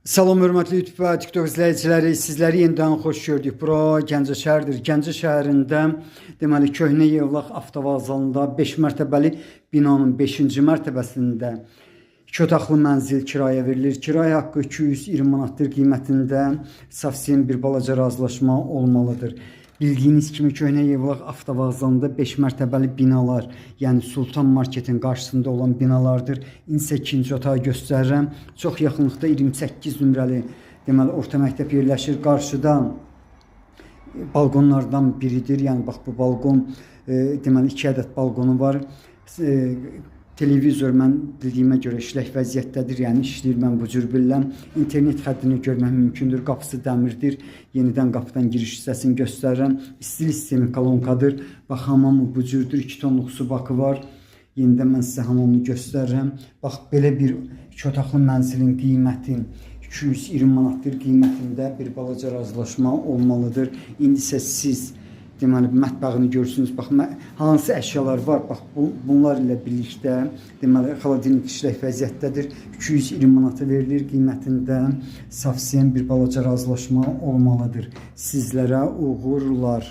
Salam hörmətli YouTube və TikTok izləyiciləri, sizləri yenidən xoş gördük. Bura Gəncə şəhəridir. Gəncə şəhərində, deməli, Köhnə Yevlax avtovağzalında 5 mərtəbəli binanın 5-ci mərtəbəsində iki otaqlı mənzil kirayə verilir. Kirayə haqqı 220 manatdır, qiymətində safsin bir balaca razılaşma olmalıdır. Bildiyiniz kimi Köhnə Yevlax avtovağzalında 5 mərtəbəli binalar, yəni Sultan Marketin qarşısında olan binalardır. İndi isə ikinci otağı göstərirəm. Çox yaxınlıqda 28 nömrəli, deməli, orta məktəb yerləşir. Qarşıda balkonlardan biridir. Yəni bax bu balkon, deməli, 2 ədəd balkonu var. Televizor mən bildiyimə görə işlək vəziyyətdədir. Yəni işləyir, mən bu cür bilirəm. İnternet xəttini görmək mümkündür. Qapısı dəmirdir. Yenidən qapıdan giriş hissəsini göstərirəm. İstilik sistemi kolonkadır. Bax hamamı bu cürdür. 2 tonluq su bakı var. Yenidən mən sizə hamamını göstərirəm. Bax belə bir iki otaqlı mənzilin qiyməti 220 manatdır. Qiymətində bir balaca razılaşma olmalıdır. İndi isə siz, deməli, mətbəxini görürsünüz. Bax hansı əşyalar var? Bax bunlar ilə birlikdə, deməli, xaladelnik işlək vəziyyətdədir. 220 manata verilir, qiymətində safsiyen bir balaca razılaşma olmalıdır. Sizlərə uğurlar.